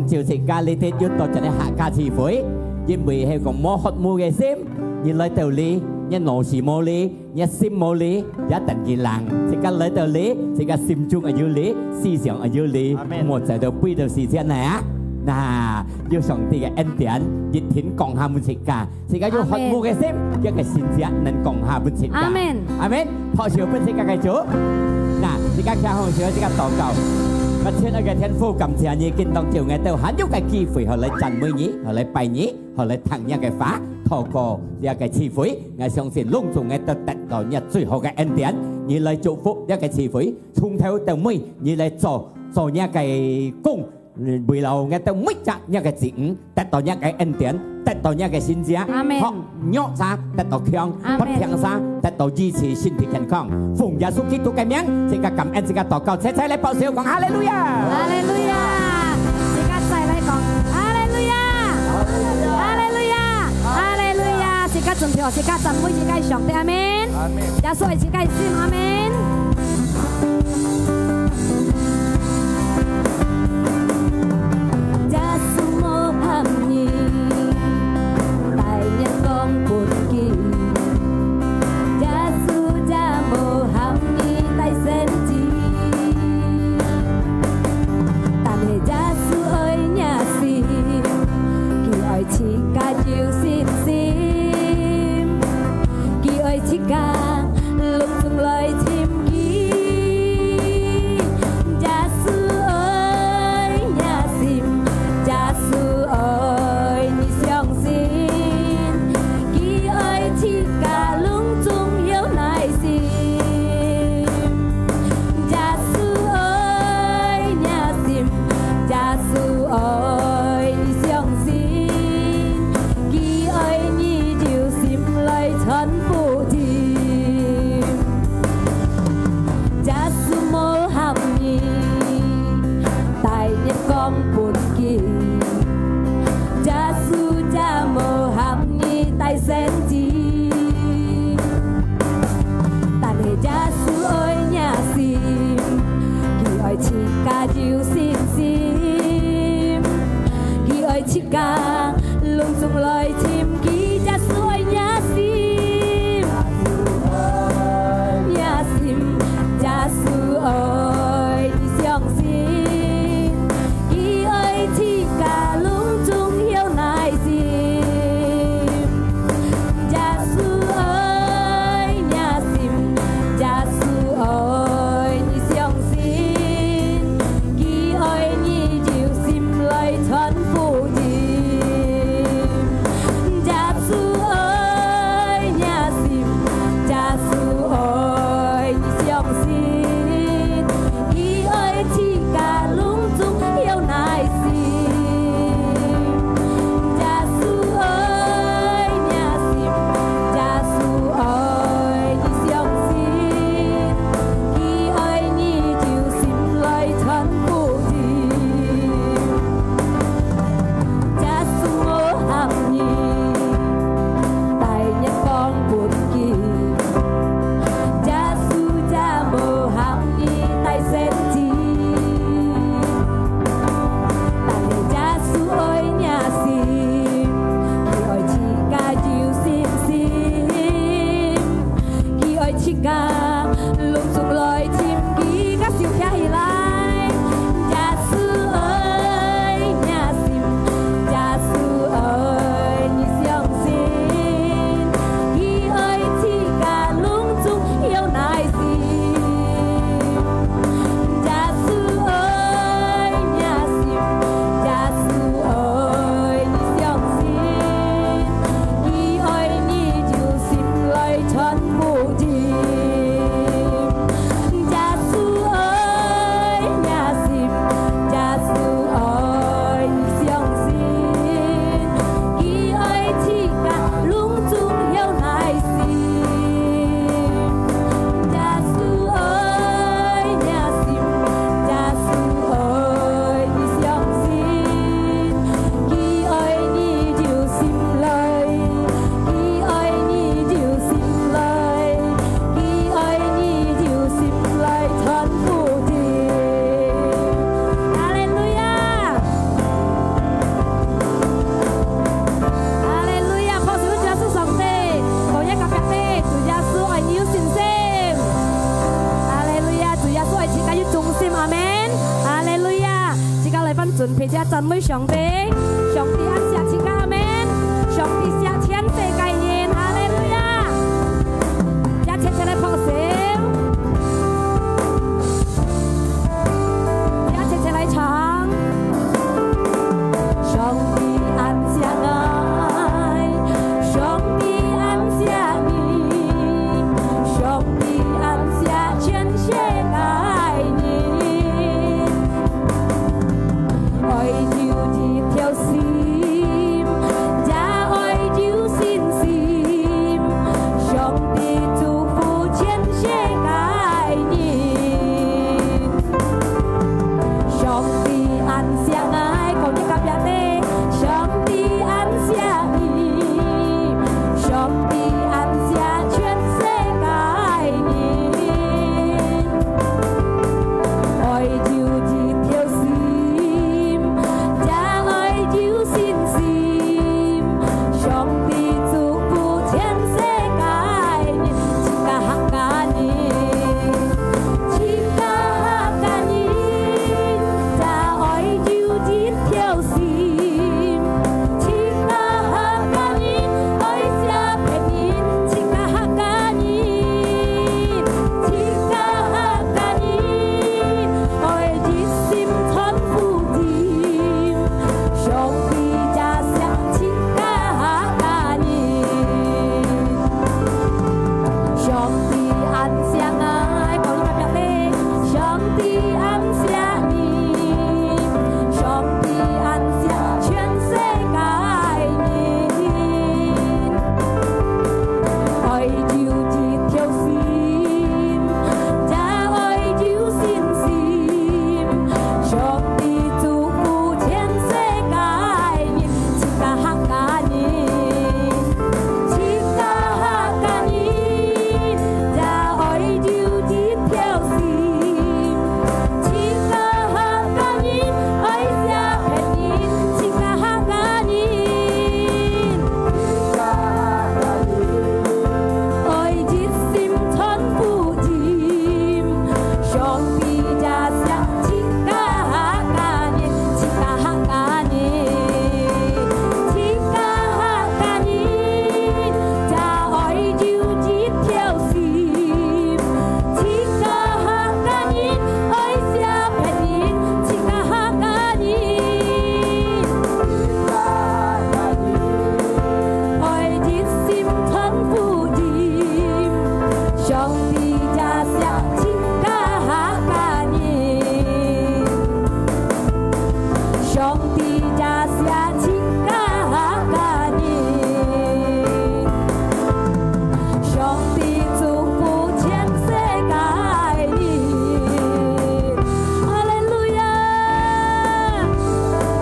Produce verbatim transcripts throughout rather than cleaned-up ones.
就自家這日又到這个客家聚會，因為係講無渴慕个心，你來到這，你腦屎無這，你心無這，也等佢冷。自家來到這，自家心中也有這，思想也有這，阿們。莫再到背到時間來啊！那有上帝个恩典，一定降下分自家。 自家有渴慕个心，阿們。這个神蹟能降下分自家。阿們。阿們。拍手分自家个主。那，自家擎好手，自家禱告。𠊎親愛个天父，感謝你，今當晝𠊎兜還有个機會，好來讚美你，好來拜你，好來聽你个話，透過這个聚會，𠊎相信攏總𠊎兜得到你最好个恩典，你來祝福這个聚會，從頭到尾，你來做，做你个工， 嗯，為了𠊎兜每隻若个子女，得到若个恩典，得到若个神蹟，阿們。學弱者得到強，阿們。發病者得到醫治，身體健康。奉耶穌基督个名，自家感恩，自家禱告，齊齊來拍手講哈利路亞！哈利路亞！自家再來講哈利路亞！哈利路亞！哈利路亞！自家準備好，自家讚美自家个上帝，阿們。阿們。耶穌愛自家个心，阿們。 耶穌無喊你，帶眼光分佢。耶穌也無喊你帶先知，但係耶穌愛若心，佢愛自家有信心。 佢愛自家攏總來尋佢。耶穌愛若心，耶穌愛你相信。佢愛自家攏總有耐心。耶穌愛若心，耶穌愛你相信。 佢愛你有心來傳福音。耶穌無喊你帶眼光分佢，耶穌也無喊你帶先知。 但係耶穌愛若心，佢愛自家有信心，佢愛自家攏總來尋佢。耶穌愛若心，若心，耶穌愛你相信，佢愛自家攏總有耐心。 耶穌愛若心，耶穌愛你相信，佢愛你有心來傳福音。耶讚美上帝，上帝恁惜自家，阿們。上帝惜全世界人，哈利路亞！也齊齊來拍手，也齊齊來唱。上帝恁惜𠊎，上帝恁惜你，上帝恁惜全世界人。 愛有一條心，也愛有信心，上帝祝福全世界人。上帝恁惜𠊎，講一个別个，上帝恁惜你，上帝恁惜全世界人。 愛有一條心，也愛有信心，上帝祝福全世界人，自家客家人，自家客家人，也愛有一條心，自家客家人，愛惜別人，自家客家人。 自家客家人，愛一心傳福音，上帝也惜自家客家人。上帝恁惜𠊎，講一个別个，上帝恁惜你，上帝恁惜全世界人。 愛有一條心，也愛有信心，上帝祝福全世界人，自家客家人，自家客家人，也愛有一條心，自家客家人，愛惜別人，自家客家人。 愛一心傳福音，上帝也惜自家客家人，自家客家人，自家客家人，也愛有一條心，自家客家人，愛惜別人，自家客家人。 愛一心傳福音，上帝也惜自家客家人，上帝也惜自家客家人。 上帝祝福全世界人。哈利路亞！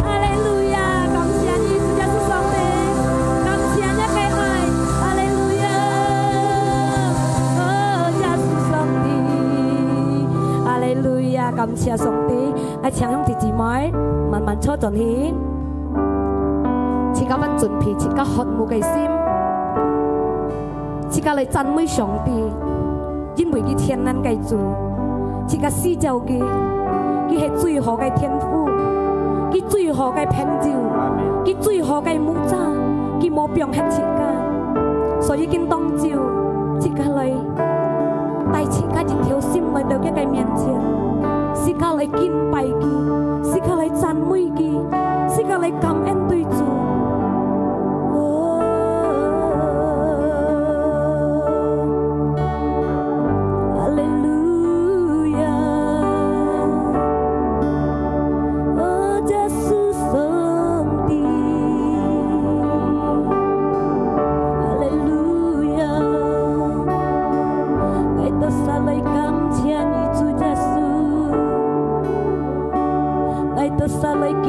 哈利路亞！感謝你，主耶穌上帝，感謝你个愛。哈利路亞！哦，耶穌上帝，哈利路亞！感謝上帝。來，請兄弟姊妹慢慢坐轉去，自家還準備，自家渴慕个心。 自家來讚美上帝，因為佢全能个主，自家需要佢，佢係最好个天父，佢最好个朋友，佢最好个牧者，佢無放忒自家。所以今當晝，自家來帶自家一條心來到佢个面前，自家來敬拜佢，自家來讚美佢，自家來感恩對主。 哦，哈利路亞，哦，耶穌上帝，哈利路亞，𠊎兜儕來感謝你，主耶穌，𠊎兜儕來敬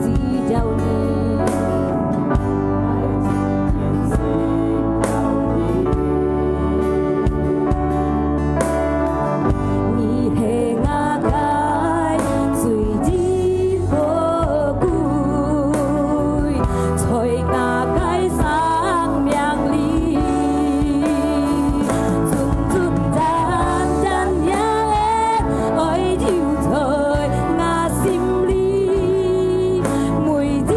只要你。你係𠊎个最寶貴，在𠊎个生命裡，真真正正也愛留在𠊎心裡，每日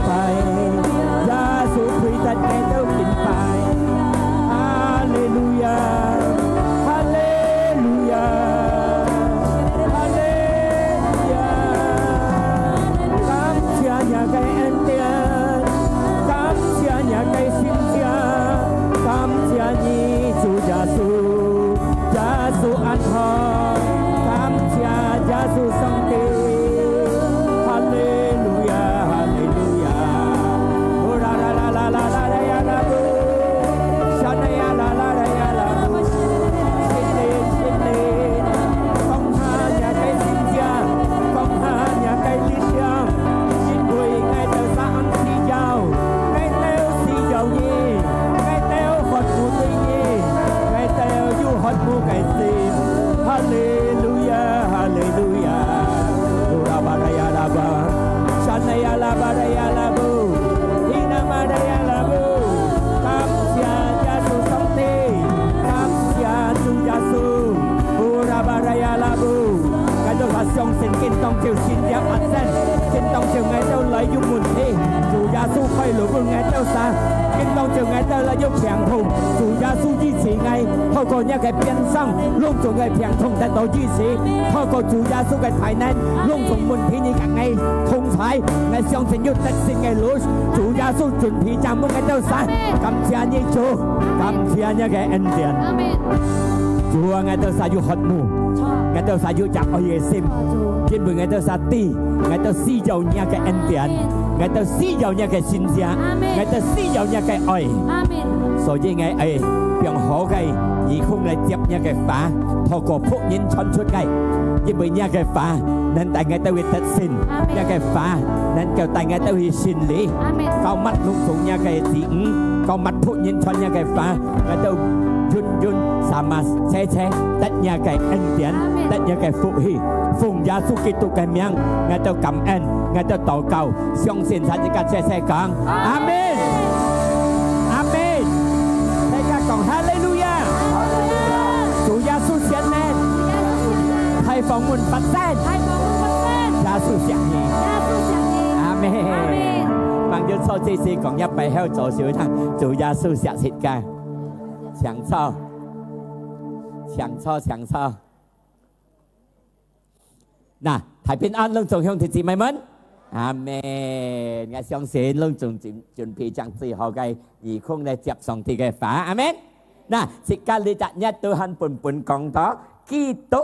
拜，耶穌配得𠊎兜敬拜。哈利路亞，哈利路亞，哈利路亞！感謝若个恩典，感謝若个神蹟，感謝你，主耶穌。 耶穌恁好，感謝耶穌上帝。哈利路亞，哈利路亞。哦，啦啦啦啦啦啦啦呀啦布，山呀啦啦啦呀啦布。聖靈，聖靈，降下若个神蹟，降下若个力量，因為𠊎兜儕恁需要，𠊎兜需要你，𠊎兜渴慕對你。 𠊎兜有渴慕个心。哈利路亞，哈利路亞。烏拉巴拉呀拉巴，山呀拉巴拉呀拉布，希那玛拉呀拉布。感謝耶穌上帝，感謝主耶穌。烏拉巴拉呀拉布，𠊎兜儕相信，今當晝神蹟發生，今當晝𠊎兜來有問題，主耶穌開路分𠊎兜儕，今當晝𠊎兜來有病痛，主耶穌醫 治𠊎，透過若个鞭傷，攏總个病痛得到醫治，透過主耶穌个大能，攏總問題你甲𠊎同在，𠊎相信有得勝个路，主耶穌準備正分𠊎兜儕。感謝你主，感謝若个恩典。阿們。主啊，𠊎兜儕有渴慕，主。𠊎兜儕有熱愛个心，主。因為𠊎兜儕知，𠊎兜需要若个恩典。阿們。 𠊎兜需要若个神蹟，阿們。𠊎兜需要若个愛。阿們。所以𠊎愛用好个耳空來接若个話，透過僕人傳出个，因為若个話能帶𠊎兜去得勝，阿們。若个話能夠帶𠊎兜去勝利。阿們。膏抹攏總若个子女，膏抹僕人傳若个話，𠊎兜永遠sama齊齊得若个恩典，阿們。得若个福氣。奉耶穌基督个名，𠊎兜感恩，𠊎兜禱告， 相信，大家齊齊講，阿們，阿們。大家講，哈利路亞！主耶穌惜你，大豐滿發生，耶穌惜你，阿們。朋友坐這時講一擺後左手一趟，主耶穌惜自家，請坐，請坐，請坐。 那，大平安，攏總兄弟姊妹們，阿們。𠊎相信攏總準，準備將最好个耳空來接上帝个話，阿們。那，自家這隻月都還本本講到，基督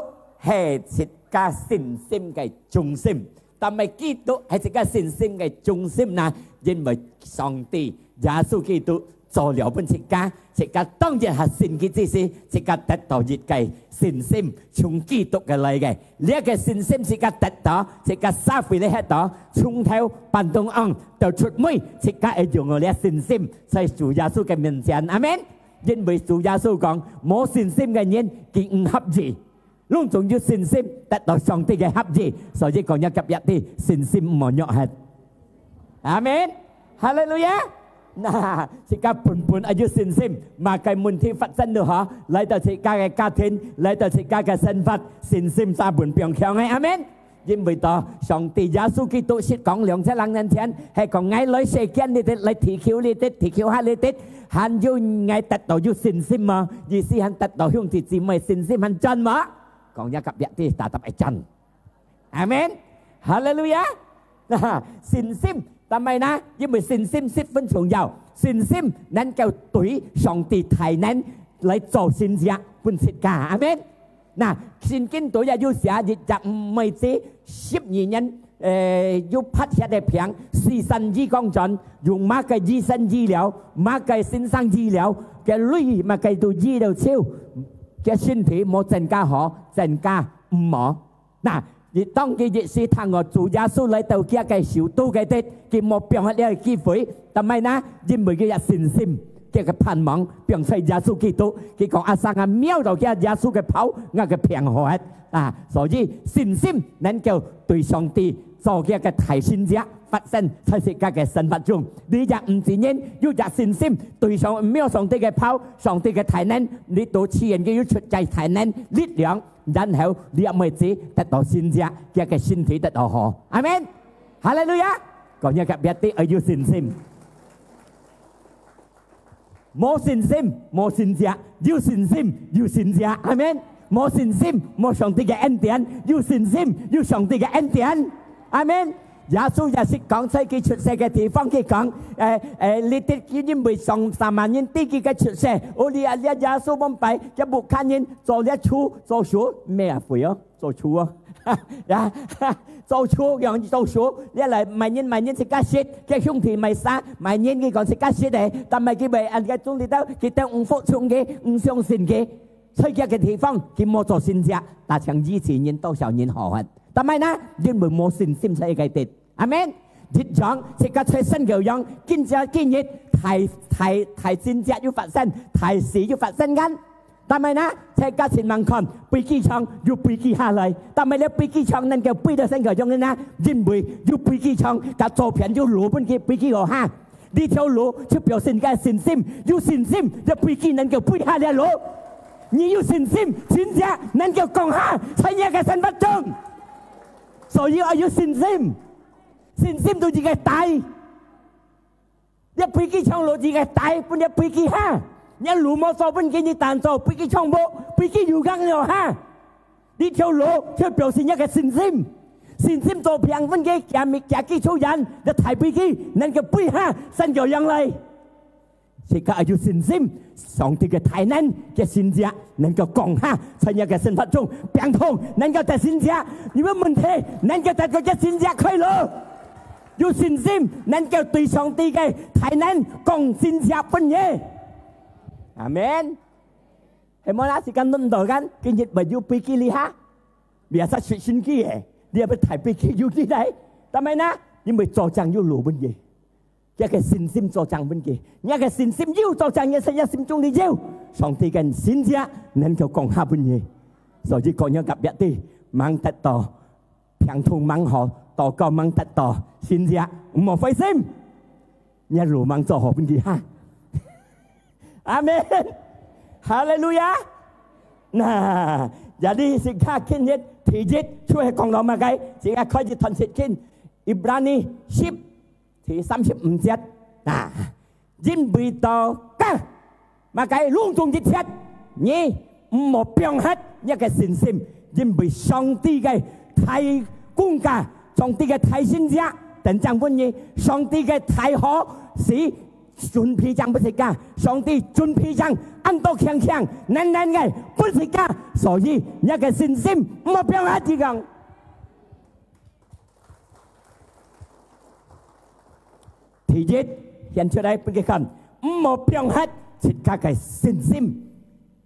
係自家信心个中心。但係基督係自家信心个中心呢，因為上帝耶穌基督 做了分自家，自家當然係信佢之時，自家得到一个信心，從基督个來个。這个信心自家得到，自家社會裡歇到，從頭半中央到出尾，自家會擁有這信心，在主耶穌个面前。阿們。因為主耶穌講，無信心个人，佢毋合意。 攏總有信心，得到上帝个合意。所以講，若隔壁知，信心毋好弱忒。阿們。哈利路亞。那，自家本本愛有信心，麼个問題發生都好，來到自家个家庭，來到自家个生活，信心儕本變強个。阿們。因為到上帝耶穌基督識講兩千零年前，係講，𠊎來世間裡底，來地球裡底，地球下裡底，還有𠊎得到有信心無？意思還得到兄弟姊妹信心還真無？ 講若隔壁知，tetap會真。阿們。哈利路亞。那，信心，但係呢，因為信心十分重要，信心能夠對上帝大能來做神蹟分自家。阿們。那，聖經都也有寫，一隻妹子十二年，呃，有發血个病，四散醫講轉，用麼个醫生醫療，麼个先生醫療，个鐳麼个都醫到少，个身體無增加好，增加 毋好。那，佢當佢一時聽哦，主耶穌來到佢个首都个地，佢無放忒這个機會。但係呢，因為佢个信心，佢个盼望放在耶穌基督。佢講：「阿生啊，摸到佢耶穌个袍，𠊎个病好忒。」啊，所以信心能夠對上帝做佢个大神蹟發生在自家个生活中。你也毋知人有隻信心，對上，摸上帝个袍，上帝个大能，你都自然佢有出个大能力量。 然後你也毋會只得到神蹟，佢个身體得到好。阿們。哈利路亞。講你隔壁个愛有信心。無信心，無神蹟；有信心，有神蹟。阿門。無信心，無上帝个恩典；有信心，有上帝个恩典。阿門。耶穌也係講，在佢出世个地方，佢講，誒，誒，你知佢因為上撒瑪人知佢个出世，哦，你啊，你啊，耶穌往擺，佢屋下人做了手，做手，咩啊，會哦。 做手哦。呀，做手，樣做手，你來買人，買人自家食，佢兄弟買衫，買人佢講自家食个，但係佢買恁个種裡頭，佢兜毋服從佢，毋相信佢，在佢个地方，佢無做神蹟，但像以前人多少人好啊。但係呢，因為無信心在佢个地。阿門。一樣，自家在新舊樣，今朝今日，大，大，大神蹟又發生，大事又發生緊。 但係呢，在家前望看，飛機場又飛機下來。但係呢，飛機場能夠飛到新舊樣呢，因為有飛機場，甲左片有路分佢飛機落下。這條路就表示你个信心，有信心，這飛機能夠飛下這路。你有信心，神蹟能夠降下，在你个生活中。所以愛有信心，信心就一个大。 這飛機場路一个大，分這飛機下。這路無做分佢，你單做飛機場無，飛機又降了下。這條路就表示你个信心，信心做平分佢，行咪行去出遠，這大飛機能夠飛下，新舊樣來。自家愛有信心，上帝个大能个神蹟能夠降下，在你个生活中，病痛能夠得神蹟，你个問題能夠得到个神蹟開路。 有信心，能夠對上帝个大能講神蹟分你。阿門。係無啦？時間輪到緊，今日會有飛機哩哈？Biasa食神蹟个，你也要大飛機有機來。但係呢，因為做正有路分佢，這个信心做正分佢，你个信心有做正，你在你心中裡有，上帝个神蹟能夠降下分你。所以講，你隔壁个，吂得到 病痛吂好，禱告吂得到，神蹟，毋好灰心。你路吂做好分佢哈。阿門。哈利路亞。那，jadi自家今日第一，就係講到麼个？自家開始段聖經，Ibrani十，第三十五節。啊， 因為到家，麼个攏總一切，你毋好放忒你个信心，因為上帝个大工價，上帝个大神蹟，等正分你，上帝个大好係準備正分自家，上帝準備正恁多強強、能能个分自家，所以你个信心毋好放忒，佢講。 第一，顯出來分佢看，毋好放忒自家个信心。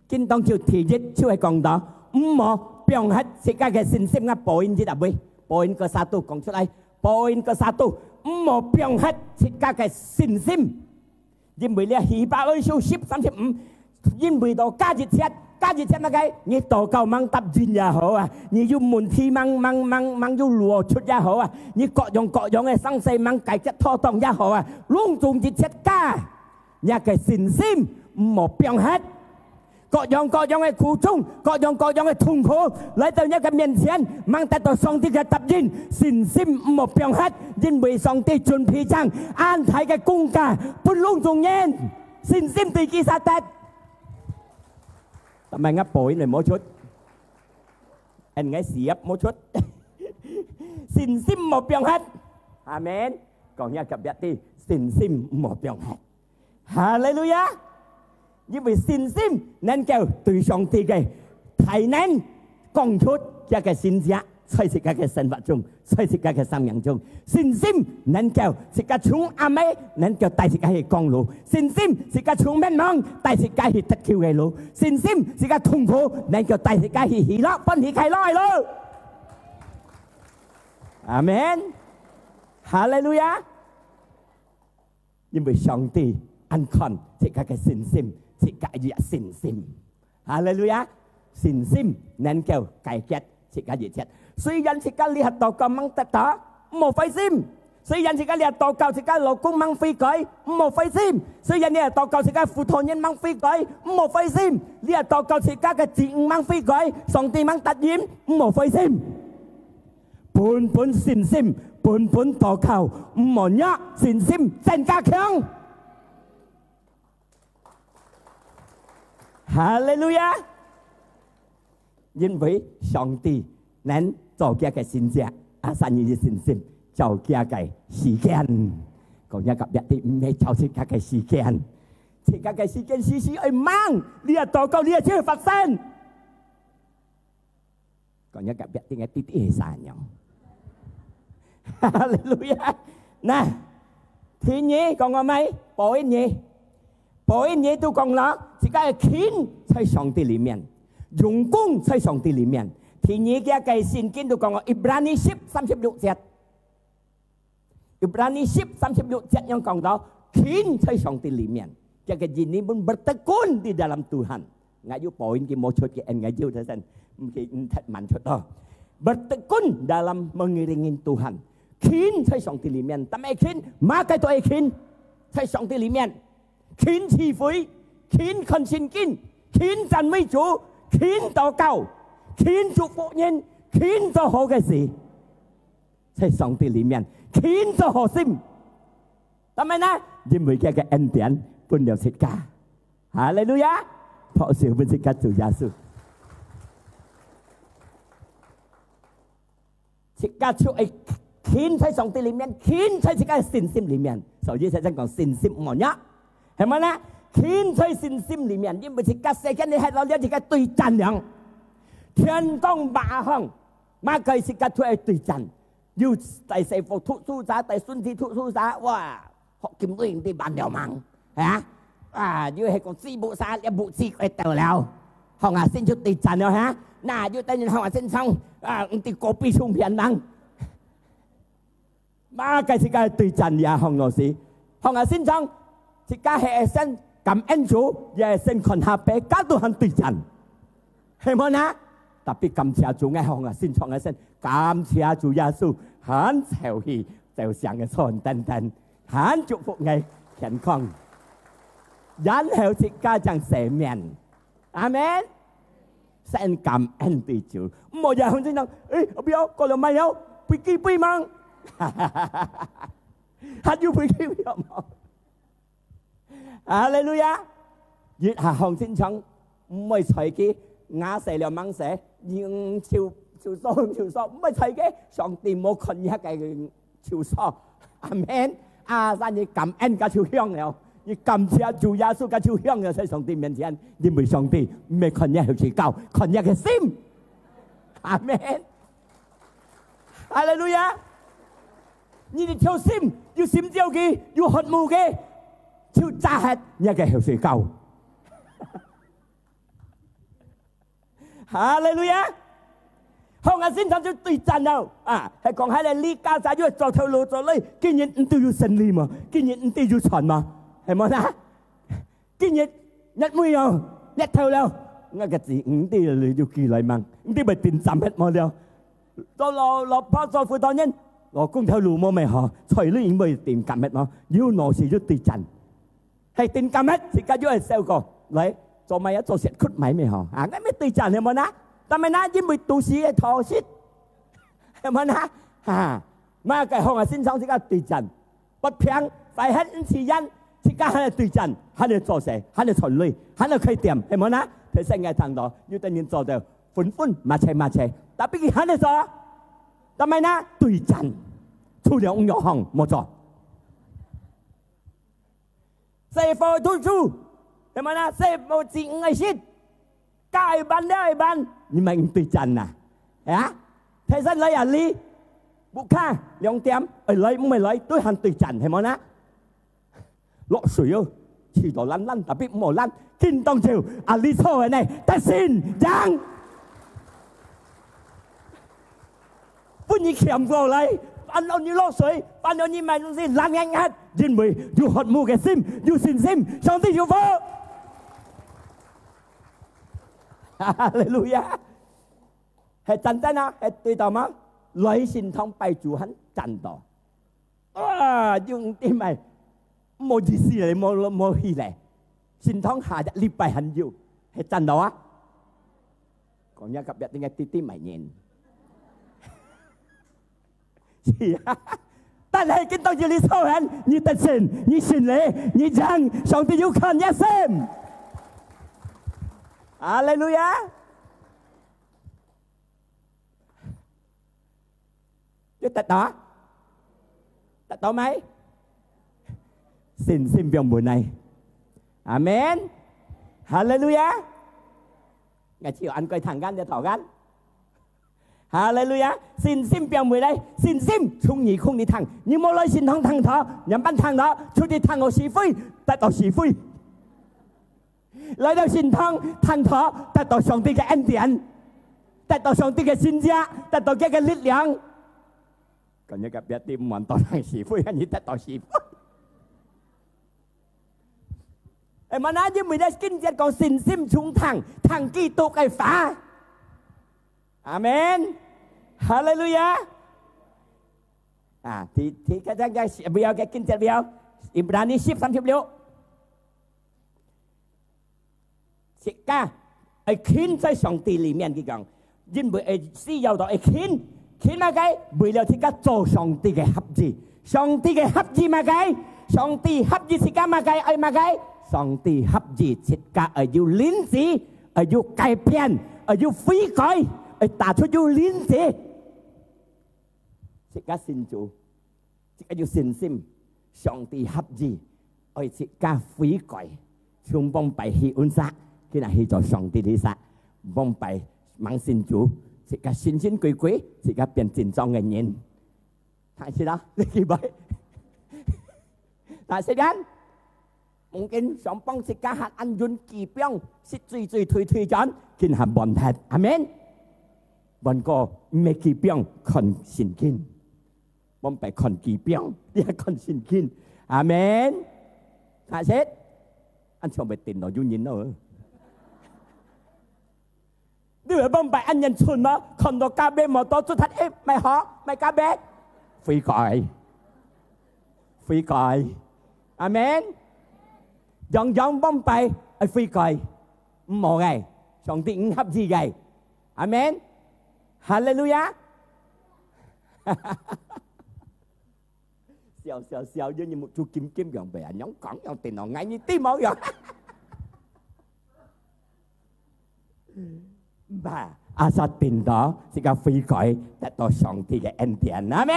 今當就第一就係講到，毋好放忒自家个信心。啊，point一啊，喂，point ke satu講出來，point ke satu，毋好放忒自家个信心。 因為這希伯來書十三十五，因為到加一切，加一切麼个？你禱告吂答應也好啊，你有問題吂，吂，吂，吂有路出也好啊，你各樣各樣个生事吂解決妥當也好啊，攏總一切加，你个信心毋好放忒。 各樣各樣个苦衷，各樣各樣个痛苦，來到你个面前，吂得到上帝个答應，信心毋好放忒，因為上帝準備正恁大个工價，分攏總人，信心對佢儕得。但係𠊎point來無出，恁𠊎事業無出，信心毋好放忒。阿門。講一下隔壁知，信心毋好放忒。 哈利路亞！因為信心能夠對上帝个大能講出佢个神蹟，在自家个生活中，在自家个生命中。信心能夠自家從暗暝，能夠帶自家去光路。信心自家從滅亡，帶自家去得救个路。信心自家痛苦，能夠帶自家去喜樂、歡喜、快樂个路。阿門。哈利路亞！ 因為上帝恁看自家个信心，自家个信心。哈利路亞！信心能夠解決自家一切。雖然自家這下禱告吂得到，毋好灰心。雖然自家這下禱告自家老公吂悔改，毋好灰心。雖然這下禱告自家輔導人吂悔改，毋好灰心。這下禱告自家个子女吂悔改，上帝吂答應，毋好灰心。 本本信心本本禱告，毋好弱，信心增加強。哈利路亞！因為上帝能做佢个神蹟，啊，三一一信心，做佢个時間。講一个別个，毋係做自家个時間，自家个時間時時愛忙，你也禱告，你也就會發生。 講一个別个，弟弟係啥樣？哈利路亞！那，第二講个咩？保一二，保一二都講了，自家个根在上帝裡面，用功在上帝裡面。第二个个聖經都講个，Ibrani十三十六節。 Ibrani十三十六節樣講到，根在上帝裡面，佢个人你們bertekun di dalam Tuhan。𠊎有保音佢無出，佢恩𠊎有，但係佢毋忒慢出哦。Bertekun dalam mengiringi Tuhan，根在上帝裡面，但係根，麼个都係根，在上帝裡面，根聚會，根看聖經，根讚美主，根禱告，根祝福人，根做好个事。 在上帝裡面，天做好心。但係呢，因為佢个恩典分了自家。哈利路亞！拍手分自家主耶穌。自家就愛天在上帝裡面，天在自家个信心裡面。所以才正講信心毋好弱，係無呢？天在信心裡面，因為自家世間你係攞了自家對戰了。天公馬上，麼个自家就愛對戰。 又帶細伙讀書啥，帶孫子讀書啥，哇，學金鐳你慢了忙，係啊？啊，又係講字母啥，你母字快掉了，學下先就對戰了哈。那又等於學下先唱，啊，你對隔壁唱片忙。麼个自家對戰也學老師，學下先唱，自家係先感恩主，也係先看下背，加都還對戰。 係無呢？Tapi感謝主，𠊎學下先唱个先，感謝主耶穌，還朝氣，朝醒个餐等等，還祝福𠊎健康，然後自家正赦免。阿門。先感恩對主，毋好也學先唱，誒，後背過了慢了，飛機飛忙，還有飛機飛忙。 哈利路亞！一下學先唱，毋會睬佢，𠊎死了吂死，你，嗯，就，就說，就說，毋會睬佢，上帝無看你个就說。阿門。啊，所以你感恩佢就響了，你感謝主耶穌佢就響了，在上帝面前，因為上帝毋係看你个後背，看你个心。阿門。 哈利路亞！你一條心，有心照佢，有渴慕佢，就炸核你个後背。哈利路亞！好，𠊎先唱就對戰了啊！係講，哈利，你家下又做頭路做尾，今日你都有勝利無？今日你都有賺無？係無啦？ 今日日尾哦，日頭了，𠊎个子女都有寄來吂，你會定站核無了？到老，老婆做輔導員，老公頭路無咩好，彩女會定站核無？有老師就對戰，係定站核，自家就會笑過來，做麼个做雪窟買咩好？啊，𠊎乜對戰係無啦？但係啦，因為都市个討食，係無啦？哈，麼个好啊？先生自家對戰。 發病，快核毋自然，自家還來對戰，還來做事，還來賺鐳，還來開店，係無啦？提醒𠊎聽到，有兜人做到昏昏，麻切麻切，tapi佢還來做，但係呢，對戰，除了毋入行，無做。細伙讀書，係無啦？細伙子女愛食， 該一半了一半，你們對戰吶？啊？提醒來啊，你，屋下兩點，愛來毋愛來，都還對戰，係無啦？落水哦，試到爛爛，tapi毋好爛，緊當就，啊，你錯个呢，得勝贏。 分你徛過來，煩惱你落水，煩惱你買東西，懶懶懶，因為有渴慕个心，有信心，上帝有福。哈利路亞！係戰爭啊，係對到嗎？來聖堂拜主還戰到。啊，用啲咪，無意思咧，無，無去咧。聖堂下隻禮拜還有，係戰到啊！ 講一个別定个弟弟買人。是啊，但係今當有你操練，你得勝，你勝利，你贏，上帝有看你个心。哈利路亞！你得到啊？得到未？信心放分來。阿門。哈利路亞！𠊎只有恁个聽間就討間。哈利路亞！信心放分來，信心從耳空裡聽，你無來聖堂聽道，仰般聽道？出去聽學是非，得到是非。來到聖堂聽道，得到上帝个恩典，得到上帝个神蹟，得到佢个力量。今日个別地毋好當聽是非，你得到是非。哎，嘛那因為咧，經節講信心從聽，聽基督个話。阿門。哈利路亞。啊，第，第，个，个，个，不要个經節不要，Ibrani十三十六。自家愛近在上帝裡面，佢講，因為愛需要到愛近，近麼个？為了自家做上帝个合意。上帝个合意麼个？上帝合意自家麼个？愛麼个？上帝合意自家愛有靈智，愛有改變，愛有悔改，愛打出有靈智。自家信主， 自家有信心，上帝合意，愛自家悔改，從往擺去恩儕，今日去做上帝个儕，往擺吂信主，自家神神鬼鬼，自家變正常个人。但係啦，你去擺，但係人，mungkin想幫自家還恁樣寄放，食醉醉退退轉，今還問題。阿門。問過毋係寄放，看聖經。 往擺看機票，你還看聖經。阿門。確實，恁像會跌落有人咯。你會往擺恁樣蠢嗎？看到隔壁摩托，做他，哎，買好，買隔壁，悔改，悔改。阿門。樣樣往擺愛悔改，毋好个，上帝毋合意个。阿門。哈利路亞。 笑笑笑，因為目珠金金樣，會恁樣講，樣電腦，𠊎你知無樣？毋怕，asal定到，自家悔改，得到上帝个恩典。阿門。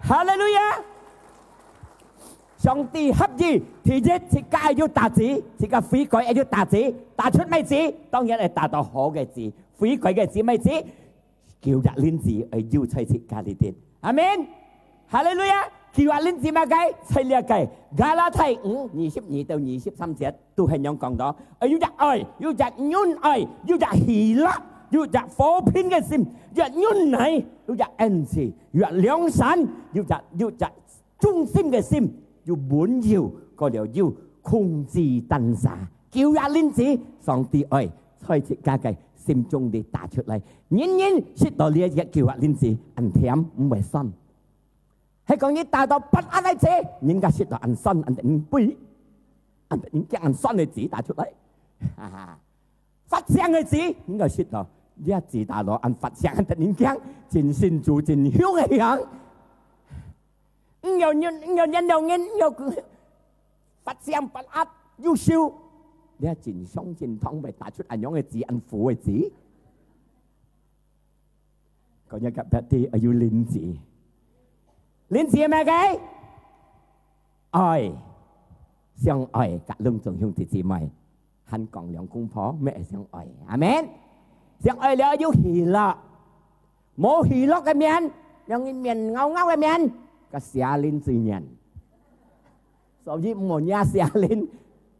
哈利路亞。上帝合意，第一，自家愛有打子，自家悔改愛有打子，打出麼子？當然愛打到好个子，悔改个子麼子？ 舊約靈子愛有在自家裡底。阿門。哈利路亞。舊約靈子麼个？在這个加拉太五二十二到二十三節，都係恁樣講到，愛有隻愛，有隻忍耐，有隻喜樂，有隻和平个心，有隻忍耐，有隻恩慈，有隻良善，有隻，有隻 忠心个心，有溫柔，過了有控制單儕。舊約靈子，上帝愛在自家个心中裡打出來。人人食到這一舊約靈子，恁甜，毋會酸。係講你打到發閼个子，人家食到恁酸，恁得人悲，恁得人驚恁酸个子打出來。哈哈。發聲个子，人家食到這子打到恁發聲，恁得人驚，真辛苦，真凶个樣。 毋要忍，毋要忍了，人毋要發聲發閼，優秀。你看真相真痛，會打出恁樣个子，恁苦个子。講一個別个，愛有靈子。靈子係麼个？愛，相愛，甲攏總兄弟姊妹。 還講兩公婆，乜係相愛。阿門。相愛了有喜樂，無喜樂个面，兩人面拗拗个面，个邪靈最黏。所以毋好惹邪靈，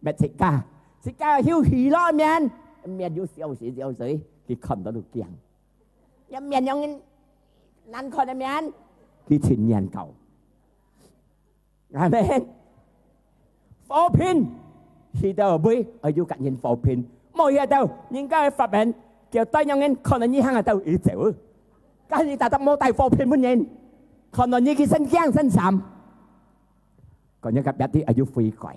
搣自家。自家有喜樂个面，面有笑死笑死，佢看到都驚。一面兩人難看个面，佢盡黏搞。 阿門。和平，去到位，愛有甲人和平。無去到，人家个法院，叫帶兩人看到你行啊到，佢走。甲你大大無帶和平分人，看到你去身驚身慘。講一個別个，愛有悔改。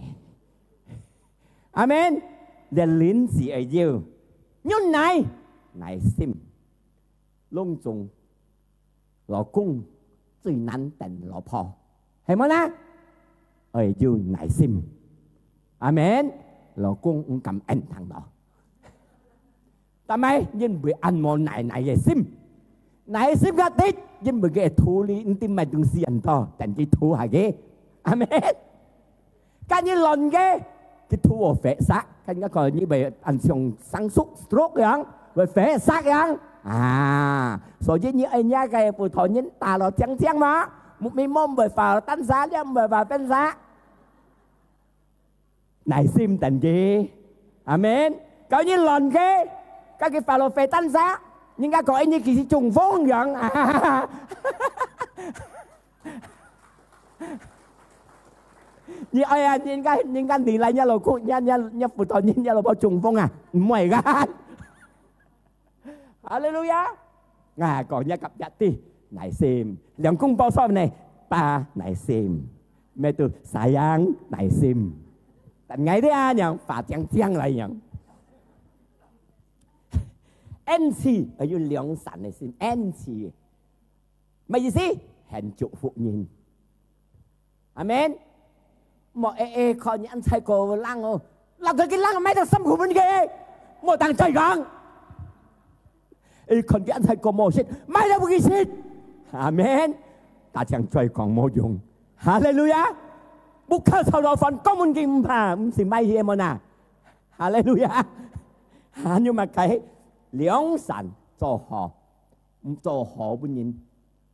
阿門。連靈子愛有，忍耐，耐心。 攏總，老公，最難等老婆，係無呢？愛有耐心。阿門。老公毋敢應承咯。但係因為恁無耐耐个心，耐心个滴，因為佢肚裡毋知買東西恁多，等佢肚下个。阿門。 該你亂个，佢肚會發塞，該你講你會恁像生熟stroke樣，會發塞樣啊。所以你愛若个葡萄仁打到靚靚嘛，目眉毛會發單沙，你毋會發變沙。耐心等佢，阿門。該你亂个，該佢發到發單沙，人家講你其實中風樣啊。 你哎呀，人家人家你來，若老公，若若若葡萄仁，若老婆中風啊，毋會个。哈利路亞！啊，講若隔壁知，耐心，兩公婆說呢，爸耐心，乜都sayang耐心，但𠊎這樣發靚靚來樣，恩慈，愛有良善个心，恩慈。 麼意思？肯祝福人。阿門。莫誒誒，看你恁衰過冷哦，落去佢冷買到三十分个，莫當再講。誒，看佢恁衰過無食，買到分佢食。阿門。大家再講無用。哈利路亞。屋下炒到飯，講問佢毋怕，毋使買去麼哪。哈利路亞。還有麼个？良善做好。 毋做好分人，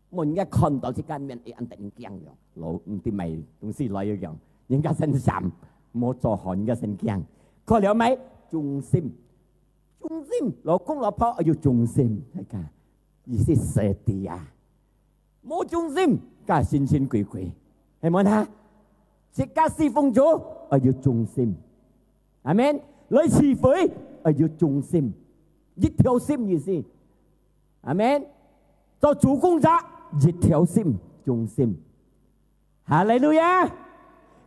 無人家看到自家面會恁得人驚樣，老毋知買東西來樣，人家先閃，無做好人家先驚。過了買忠心，忠心，老公老婆愛有忠心，大家，意思setia啊。無忠心，該神神鬼鬼，係無啊？自家侍奉主愛有忠心，阿門。來聚會愛有忠心，一條心意思。 阿門。做主工作，一條心，忠心。哈利路亞！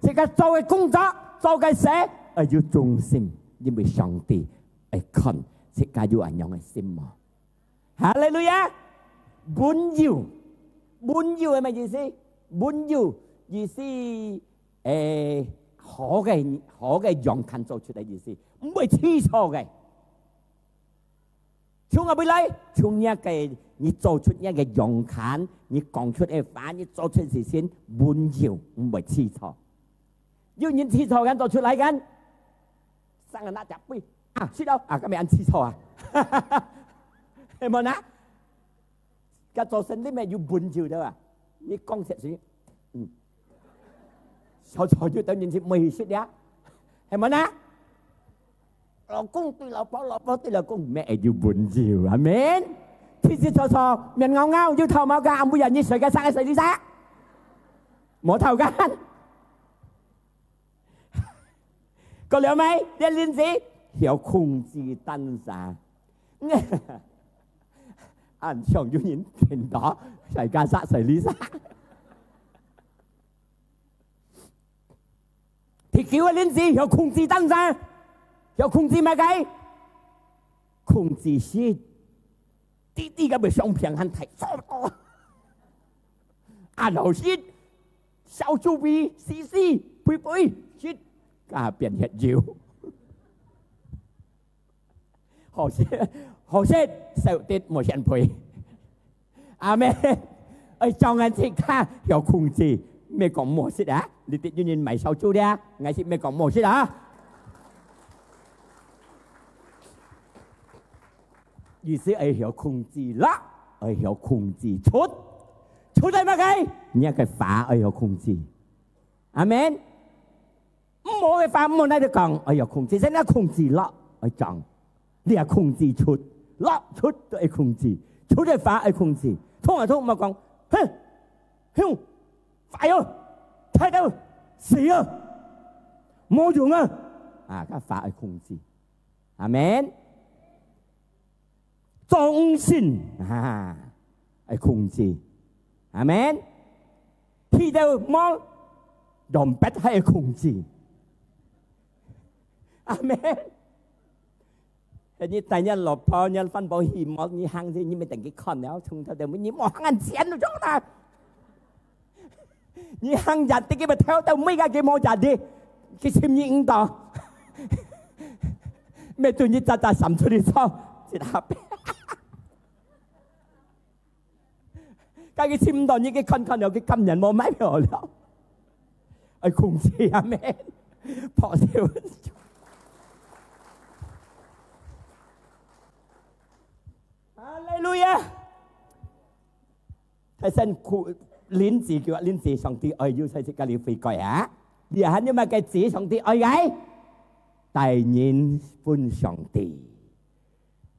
自家做个工作，做个事，愛有忠心，因為上帝愛看自家有恁樣个心無。哈利路亞！溫柔，溫柔係麼意思？溫柔意思，誒，好个，好个樣看做出來意思，毋會氣錯个。 從哪位來？從若个，你做出若个樣看，你講出个話，你做出事情，溫柔，毋會氣錯。有人氣錯，敢做出來敢？生个那隻杯啊，食了啊，敢會恁氣錯啊？係無啊？該做生理个有溫柔个啊，你講實事，嗯，小吵就等人去美食了，係無啊？ 老公對老婆，老婆對老公，乜有溫柔，阿門。天天吵吵，面拗拗，有頭毛个，暗晡夜你睡个啥个睡你啥？無頭个。過了未？這鄰居曉控制單儕。恁像有人聽到，睡个啥睡你啥。 第九个鄰居曉控制單儕，曉控制麼个？控制食，滴滴个會上平還太粗。啊，老實，小豬皮，死死，肥肥，食，啊，變血油。 好食，好食，少得無嫌肥。阿門。愛將人自家曉控制，莫講無食啊！你得有人買燒酒了，𠊎係莫講無食啊！意思愛曉控制啦，愛曉控制出，出來麼个？你个話愛曉控制。阿門。 毋好个話，毋好拿來講，愛曉控制，先愛控制落，愛講。你愛控制出，落出都愛控制，出个話愛控制。痛啊痛，毋好講，哼，哼，壞哦，壞到死哦，無用啊！啊，个話愛控制。阿門。 忠心啊，愛控制。阿門。去到無，dompet還愛控制。阿門。你帶你老婆、你番婆去無，你行去，你乜等佢看了，從頭到尾，你無行錢就中啦。你行入去，佢會偷偷每个佢無入去，佢尋你毋到。乜對你扎扎閃出去走，一下。該佢尋毋到你，佢看看了，佢甘願無買票了。愛控制，阿們。拍手。哈利路亞！大聲哭，恁樣叫，恁樣上帝愛有在自家裡悔改啊！你還有麼个子上帝愛个？帶人分上帝。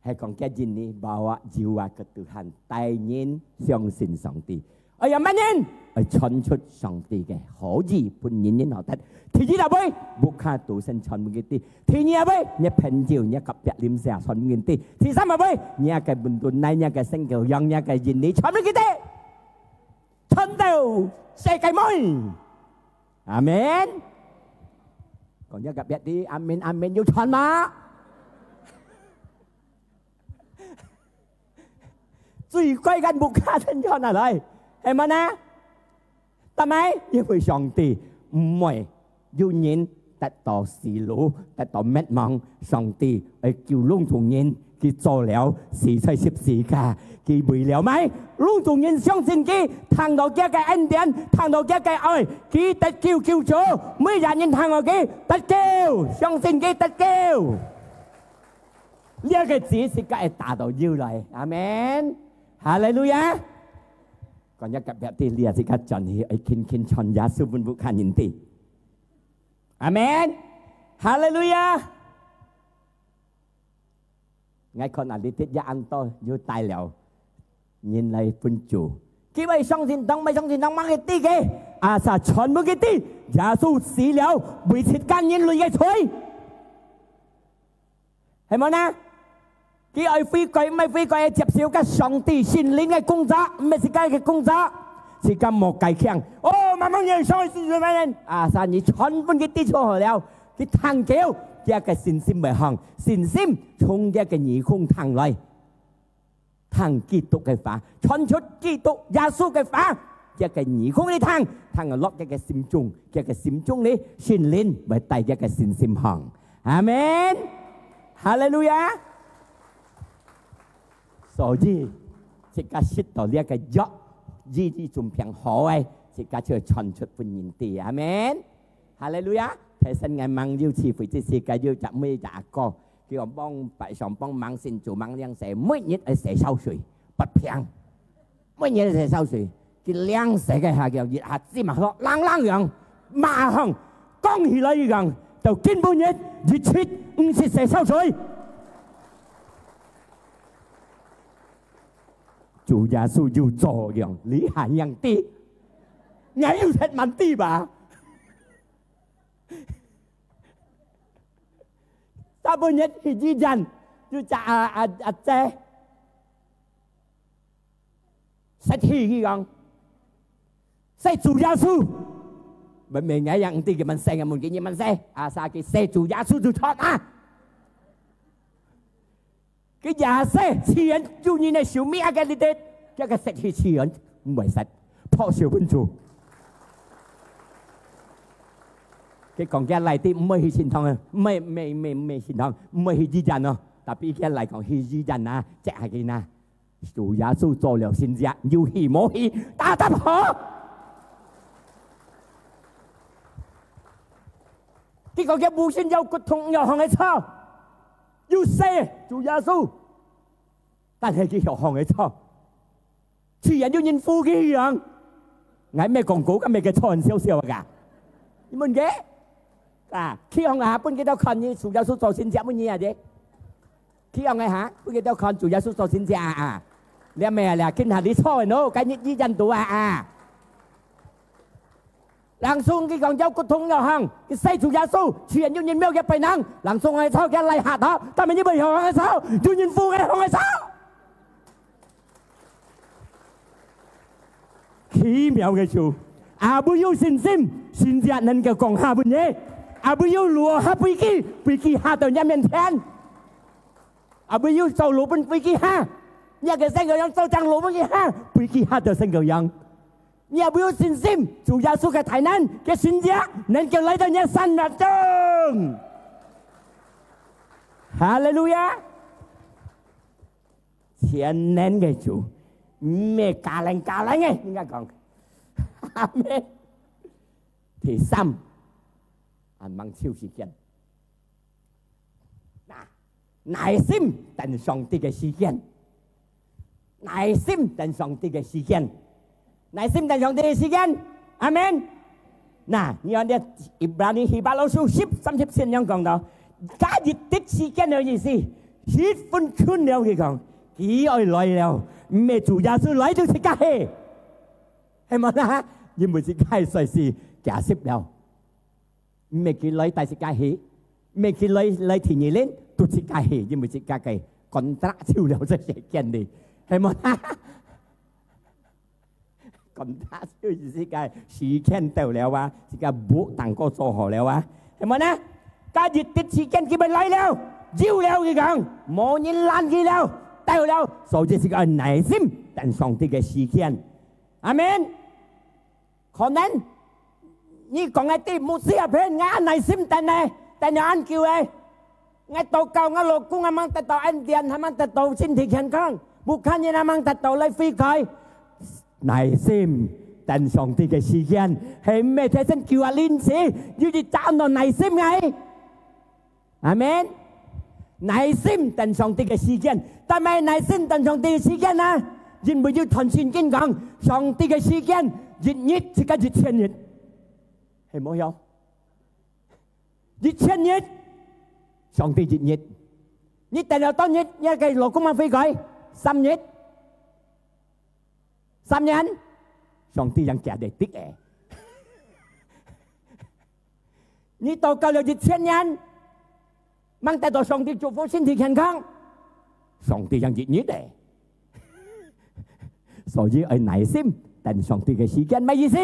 係講今日你無啊，有啊，个都喊帶人相信上帝。 哎呀，麼人？愛傳出上帝个好意，分人人學得。第一啊，會，屋下都先傳分佢知。第二啊，會，你朋友，你隔壁鄰舍傳分佢知。第三啊，會，你个門徒，你个新舊樣，你个鄰里傳分佢知。傳到世界尾。阿們。講你隔壁知，阿們，阿們有傳嗎？ 最快間屋下先傳下來，係無呢？但係因為上帝毋會有人得到死路，得到滅亡，上帝愛救攏總人，佢做了死在十字架，佢為了麼个？攏總人相信佢，聽到佢个恩典，聽到佢个愛，佢得救救主，每一人聽到佢得救，相信佢得救。 這个子自家會打到有來。阿們。哈利路亞。講一隔壁知，這自家轉去，愛勤勤傳耶穌分屋下人知。阿們。哈利路亞。𠊎看啊，你這一恁多又帶了人來分主。佢會相信當，毋相信當，麼个知个？Asal傳分佢知，耶穌死了，為自家人類个罪。 係無呢？佢愛悔改，毋係悔改，愛接受个上帝聖靈个工作，毋係自家个工作。自家莫改強。哦，慢慢人上去四十萬人，啊，三你傳分佢知就好了。佢聽到，佢个信心會響，信心從佢个耳空聽來。 聽基督个話，傳出基督耶穌个話，佢个耳空裡聽，聽落佢个心中，佢个心中裡聖靈會帶佢个信心響。阿們。哈利路亞。所以，自家食到這个藥，醫治重病好个，自家就傳出分人知。阿們。哈利路亞。提醒𠊎吂有智慧，這世界有隻妹隻阿哥， 佢講幫，拜上幫忙信主，忙領洗，每日愛洗潲水，發病。每日洗潲水，佢領洗个下，佢一下子嘛，冷冷樣，馬上講起來佢講，到今晡日，一直毋識洗潲水。主耶穌有做樣，你還樣知？𠊎有食蠻知吧？ 大半日去醫院，就隻阿，阿，阿姐，食氣佢講，洗主耶穌。明明𠊎也毋知佢問洗，𠊎問佢，你問洗，啊，啥佢洗主耶穌就出啊。 佢也洗，自然有人个手搣个力，佢个食氣自然毋會失，拍手分主。佢講佢來知毋會去聖堂啊，毋會，毋會，毋會，毋會聖堂，毋會去醫院哦。Tapi佢來講去醫院啊，check下佢啊。主耶穌做了神蹟，有去無去，打打好。佢講佢無信要骨痛要行个操。 有洗，主耶穌。但係佢學行个操，自然有人扶佢樣。𠊎毋係講古，敢係个傳笑笑啊？你問佢啊，去行啊，分佢兜看你主耶穌做神蹟乜你啊？去行个哈，分佢兜看主耶穌做神蹟啊！啊，你毋係啊，今下你錯个喏，該日醫院肚啊啊！ Langsung佢講腰骨痛要行，佢洗主耶穌，自然有人廟个拜能，langsung个操佢來下頭，但係你會行个操，有人扶个行个操。奇妙个主，阿會有信心，神蹟能夠講下分你，阿會有路下飛機，飛機下到你面前，阿會有走路分飛機下，你个身个樣走正路分佢下，飛機下到身个樣。你也會有信心，主耶穌个大能，个神蹟，能夠來到你个生活中。哈利路亞！全能个主，毋係加零加零个，應該講。阿門。第三，恁樣就時間。 那，耐心等上帝个時間。耐心等上帝个時間。耐心等上帝个時間。阿門。那，你看這Ibrani希伯來書十三十七樣講到，加一滴時間个意思，十分鐘了，佢講，佢愛來了，毋係主耶穌來就自家去，係無啦？因為自家隨時假釋了。 毋係佢來帶自家去，毋係佢來，來第二輪，都自家去，因為自家个contract就了這時間哩，係無啦？contract就係自家時間到了啊，自家book單个做好了啊，係無啦？加一滴時間佢會來了，有了佢講，無人攔佢了，到了，所以自家愛耐心等上帝个時間。阿門。 可能你講个對，牧師啊，騙，𠊎耐心等呢，等了恁久欸。𠊎禱告，𠊎老公還吂得到恩典，還吂得到身體健康，屋下人還吂得到來悔改。耐心等上帝个時間，係毋係提升求啊臨時，有一隻安到耐心个。 阿門。耐心等上帝个時間，但係耐心等上帝个時間啊，因為有段聖經講，上帝个時間一日就甲一千日，係無喲？一千日，上帝一日，你等了多日，你个老公嘛悔改？三日。 三年，上帝正行得的欸。你禱告了一千年，吂得到上帝祝福身體健康，上帝正一日欸。所以愛耐心，等上帝个時間，麼意思？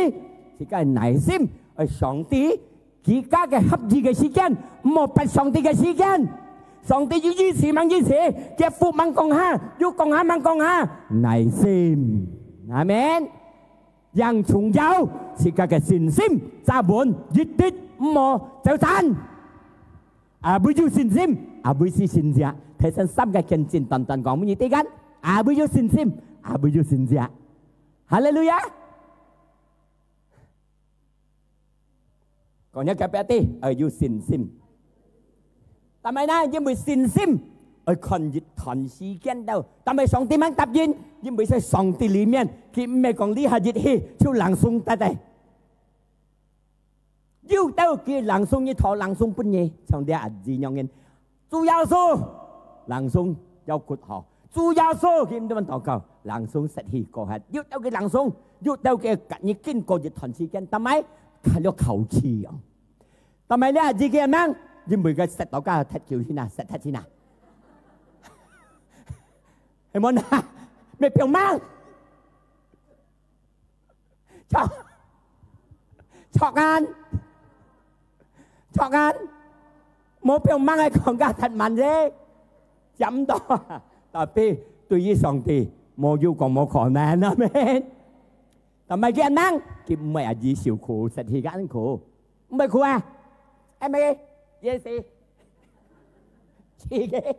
自家愛耐心，愛上帝 自家个合意个時間，毋好逼上帝个時間。上帝有意思吂意思，佢福吂降下，有降下吂降下，耐心。阿門。正重要，自家个信心，站穩，一直毋好走散。阿會有信心，阿會是神蹟。頭先三个見證短短講，每一个人，阿會有信心，阿會有神蹟。哈利路亞！ 講了隔壁个，愛有信心。但係呢，因為信心，愛看一段時間到。但係上帝吂答應，因為在上帝裡面，佢毋係講這下一去就冷送得个。有兜佢冷送一套，冷送分你，像這阿姊樣人， 主耶穌，冷送要骨好。主耶穌，佢毋知禱告，冷送食去過忒。有兜佢冷送，有兜佢隔日經過一段時間，但係佢要考試啊。但係呢，自己个命，因為佢食到家忒久先啊，食忒先啊。係無啊？咩病命？ 著，著眼，著眼，無病吂个講價忒慢啫，接毋到。Tapi對於上帝，無有講無可能，阿門。但係佢恁樣，佢毋會啊，佢受苦，食氣个恁苦，毋會苦啊，係咪？也是，是个。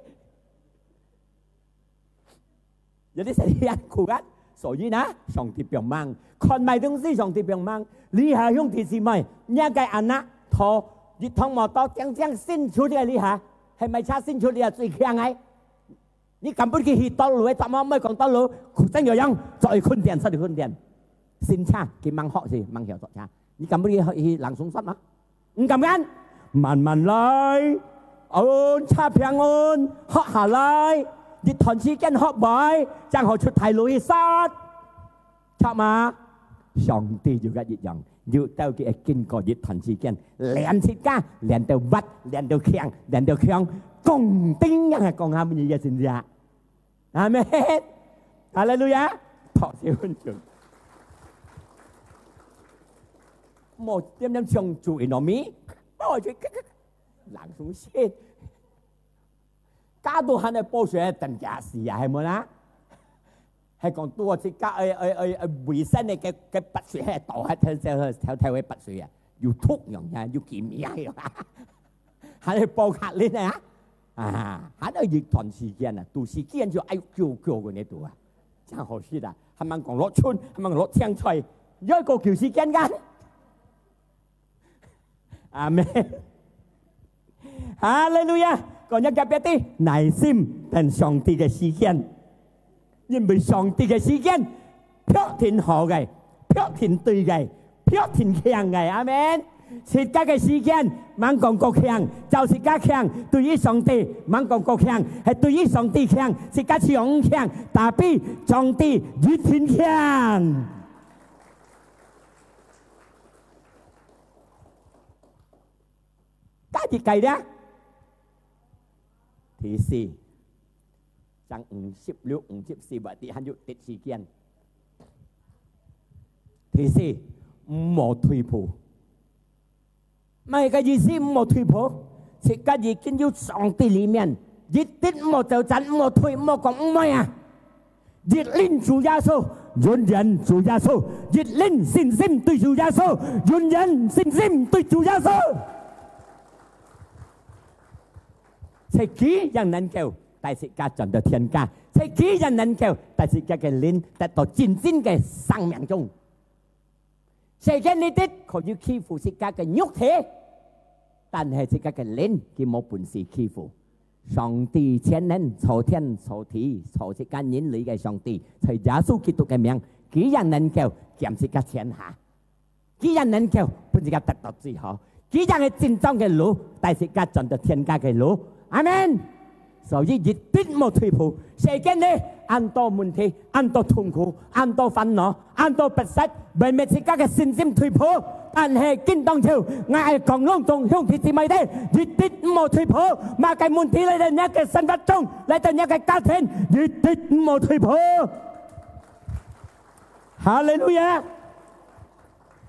有兜時間苦啊，所以呢，上帝幫忙，看麼東西上帝幫忙。這下兄弟姊妹，若个anak，頭一趟無到，正正新出个這下，係買車新出个最強个。你敢分佢去到路个，怎麼毋講到路？真有樣，做一困電，做一困電。新車，佢吂學是，吂曉做車。你敢分佢去，去冷送煞嗎？ 毋敢敢，慢慢來，安車平安，學下來，一段時間學會，正好出大路去煞，著嗎？上帝就个一樣，有兜佢會經過一段時間，練自家，練到滑，練到強，練到強，講定樣係講下乜嘢真正。 阿門。哈利路亞。拍手分主。莫點點像主in on me，莫去冷送先。加到還係補水等加死啊，係無啦？係講拄好自家愛，愛，愛，愛衛生个，个，个腹水，係倒下，跳，跳，跳，跳个腹水啊，有毒樣啊，有寄命个啊，還係報客人啊，啊，還愛一段時間啊，到時間就愛救救个呢，都啊，真好食啊，還吂講落春，還吂落青菜，又過救時間个。 阿門。哈利路亞！講一个別个，耐心等上帝个時間，因為上帝个時間，必定好个，必定對个，必定慶个。阿門。自家个時間，吂講過慶，照自家慶，對於上帝，吂講過慶，係對於上帝慶，自家想慶，tapi上帝一定慶。 加一个咧。第四，正五十六、五十四，或者還有啲時間。第四，毋好退步。麼个意思？毋好退步，自家已經有上帝裡面，一定毋好走散，毋好退，毋好講毋會啊！ 一定主耶穌，永遠主耶穌；一定信心對主耶穌，永遠信心對主耶穌。係佢正能夠帶自家轉到天家，係佢正能夠帶自家个靈得到真正个生命中。 世間裡底可以欺負自家个肉體，但係自家个靈，佢無本事欺負。上帝全能，造天造地，造自家人類个上帝，在耶穌基督个名，佢也能夠兼自家天下，佢也能夠分自家得到最好，佢也係真正个路，帶自家轉到天家个路。阿門。 所以一定莫退步。世間呢，恁多問題，恁多痛苦，恁多煩惱，恁多不適，會搣自家个信心退步。但係今當晝，𠊎愛講攏總兄弟姊妹兜，一定莫退步。麼个問題來到若个生活中，來到若个家庭，一定莫退步。哈利路亞！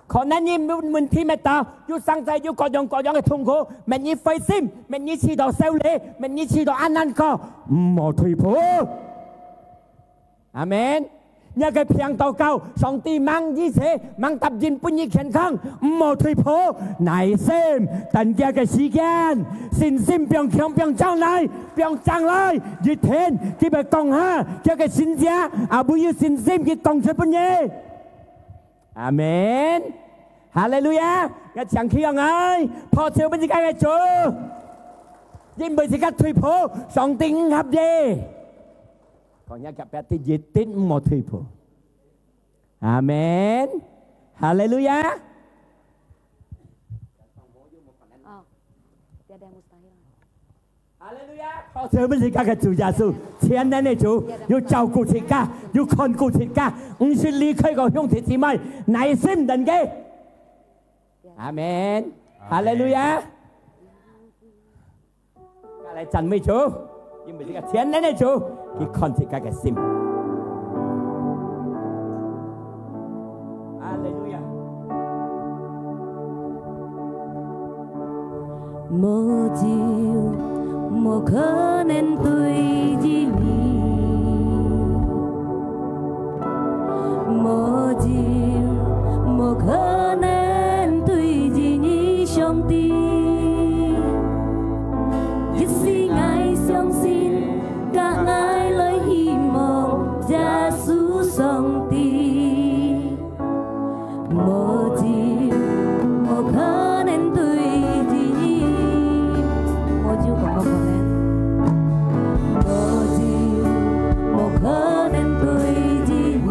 可能你問，問題乜多，有生在有各樣各樣个痛苦，乜你灰心，乜你試著愁慮，乜你試著恁難過，莫退步。阿門。若个病禱告，上帝吂醫治，吂答應分你健康，莫退步，耐心，等佢个時間，信心放強，放強來，放強來，一天佢會講下，佢个神蹟，啊，會有信心，佢講出分你。 阿門。哈利路亞！𠊎請企起來，拍手分自家个主，因為自家退步，上帝毋合意。講一下隔壁，一定莫退步。阿門。哈利路亞！哦，tiada mustahil。 哈利路亞！拍手分自家个主耶穌，全能个主，有照顧自家，有看顧自家，毋識離開个兄弟姊妹，耐心等佢。阿門。哈利路亞！再來讚美主，因為這个全能个主，佢看自家个心。 哈利路亞！無酒，無可能對於你；無酒，無可能對於你，上帝。一時𠊎相信， 甲𠊎來希望耶穌上帝。無酒，無可能對於你，無酒，無可能，無酒，無可能對於你。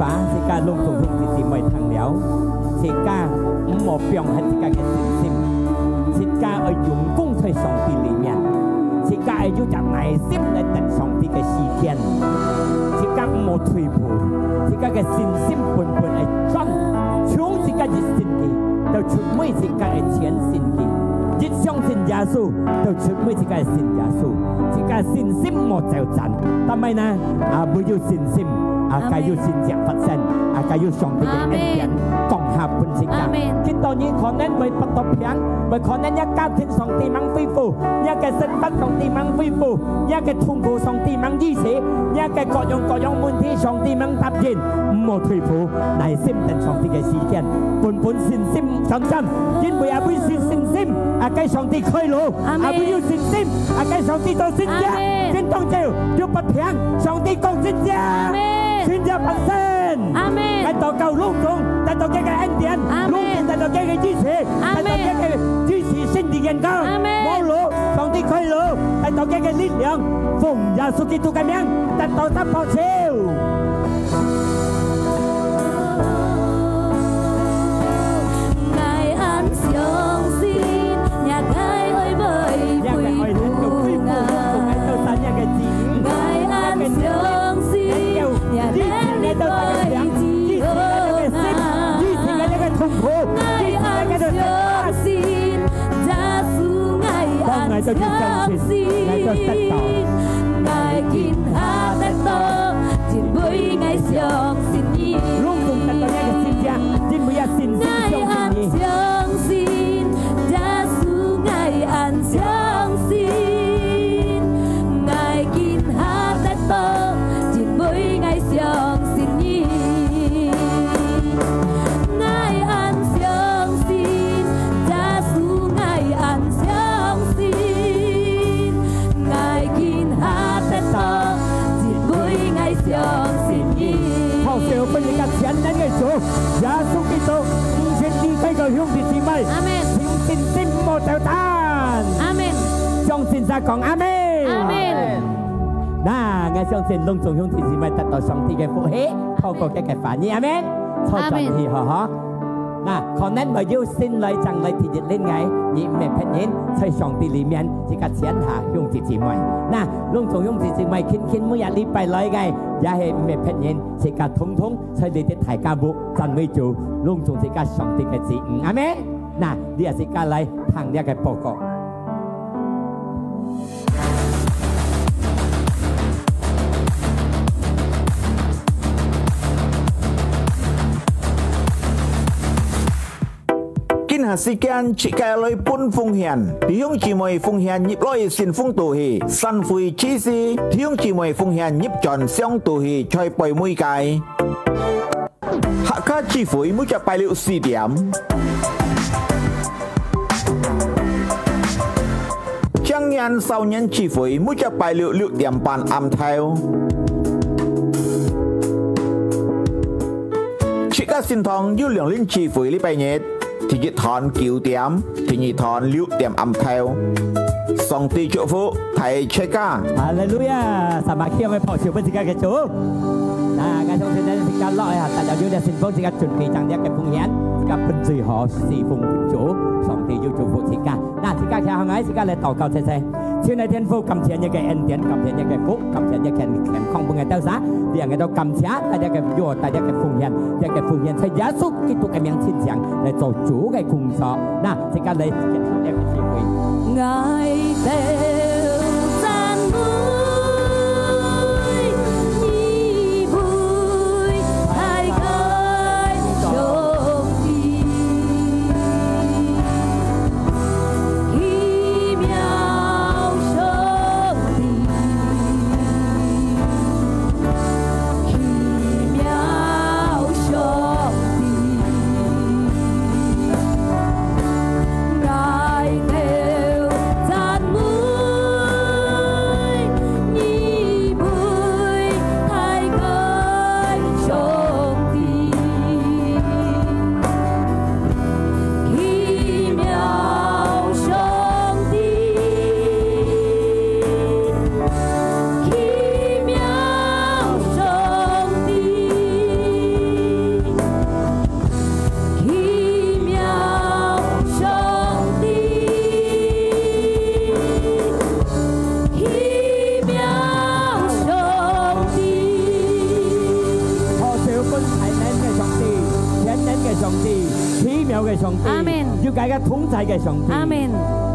自家攏總兄弟姊妹聽了，自家毋好放忒自家个信心，自家愛用功在上帝裡面，自家愛有隻耐心來等上帝个時間，自家毋好退步，自家个信心本本愛轉，從自家一生氣，到出尾自家个全生氣，一相信耶穌，到出尾自家个信耶穌，自家信心毋好走散，但係呢，啊，毋好有信心。 啊，阿們。該有神蹟發生，啊，該有上帝个恩典，阿們。降下分自家。阿們。今到你可能會發到病，會可能你家庭上帝吂恢復，你个生活上帝吂恢復，你个痛苦上帝吂醫治，你个各樣各樣問題上帝吂答應，毋好退步，耐心等上帝个時間，本本信心專專，因為阿會有信心，啊，該上帝開路，阿們。阿會有信心，啊，該上帝做神蹟，阿們。今當晝有發病，上帝講神蹟。阿們。 神蹟發生。阿們。得到高攏總，得到佢个恩典，阿們。攏總得到佢个支持，阿們。得到佢个支持，身體健康，阿們。無路，上帝開路，得到佢个力量，奉耶穌基督个名，得到得保守。 攏總得到你个神蹟，因為啊，信心相信你。 好，最後分你个全能个主，耶穌基督，毋曾離開个兄弟姊妹，阿們。請信心毋好走散。阿們。相信才講阿們。阿們。那，𠊎相信攏總兄弟姊妹得到上帝个福氣，透過佢个話語，阿們。坐轉去，阿們。好好。 那，可能會有新來、正來第一輪个，你毋係別人，在上帝裡面，自家全下兄弟姊妹。那，攏總兄弟姊妹，近近每一禮拜來个，也係毋係別人，自家通通在這个大家屋，讚美主，攏總自家上帝个子女。阿們。那，這下自家來聽這个報告。 今下時間，自家來分奉獻。弟兄姊妹奉獻入來信封肚去，散會之時，弟兄姊妹奉獻入轉箱肚去，在背尾个。 客家聚會每隻拜六四點。青年少年聚會每隻拜六六點半暗頭。自家聖堂有兩輪聚會禮拜日，第一堂九點，第二堂六點暗頭。上帝祝福大自家。哈利路亞！Sama，響个拍手分自家个主。 那，𠊎相信呢，自家落去啊，大家有這信封，自家準備正這个奉獻，自家分最好，四封分主，上帝有祝福自家。那，自家企䟘來，自家來禱告，謝謝。親愛天父，感謝你个恩典，感謝你个福，感謝你个健康分𠊎兜儕，這樣𠊎兜感謝，大家个藥，大家个奉獻，這个奉獻在耶穌基督个名親像來做主个工作。那，自家來結束這个聚會。上帝，奇妙个上帝，阿門。有佢个同在个上帝。阿門。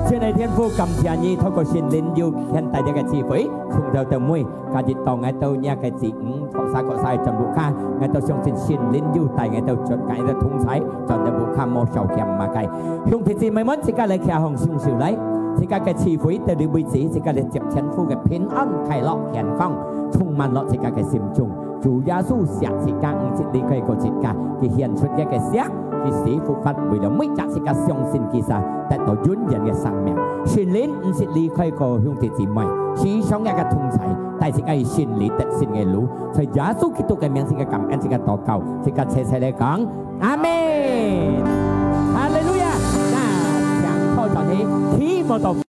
親愛个天父，感謝你透過聖靈有牽帶這个聚會，從頭到尾，今日到𠊎兜若个子女，各儕各儕个轉屋下，𠊎兜相信聖靈有帶𠊎兜轉，𠊎兜同在，轉到屋下無少欠麼个。兄弟姊妹們，自家來擎䟘雙手來，自家个聚會到這為止，自家來接天父个平安、快樂、健康，充滿落自家个心中。 主耶穌惜自家，毋識離開過自家，佢獻出佢个惜，佢死復活，為了每隻自家相信佢儕，得到永遠个生命。聖靈毋識離開過兄弟姊妹，時常佢个同在，帶自家去勝利得勝个路。在耶穌基督个名，自家感恩，自家禱告，自家齊齊來講，阿門。哈利路亞！那請靠轉去，起舞到。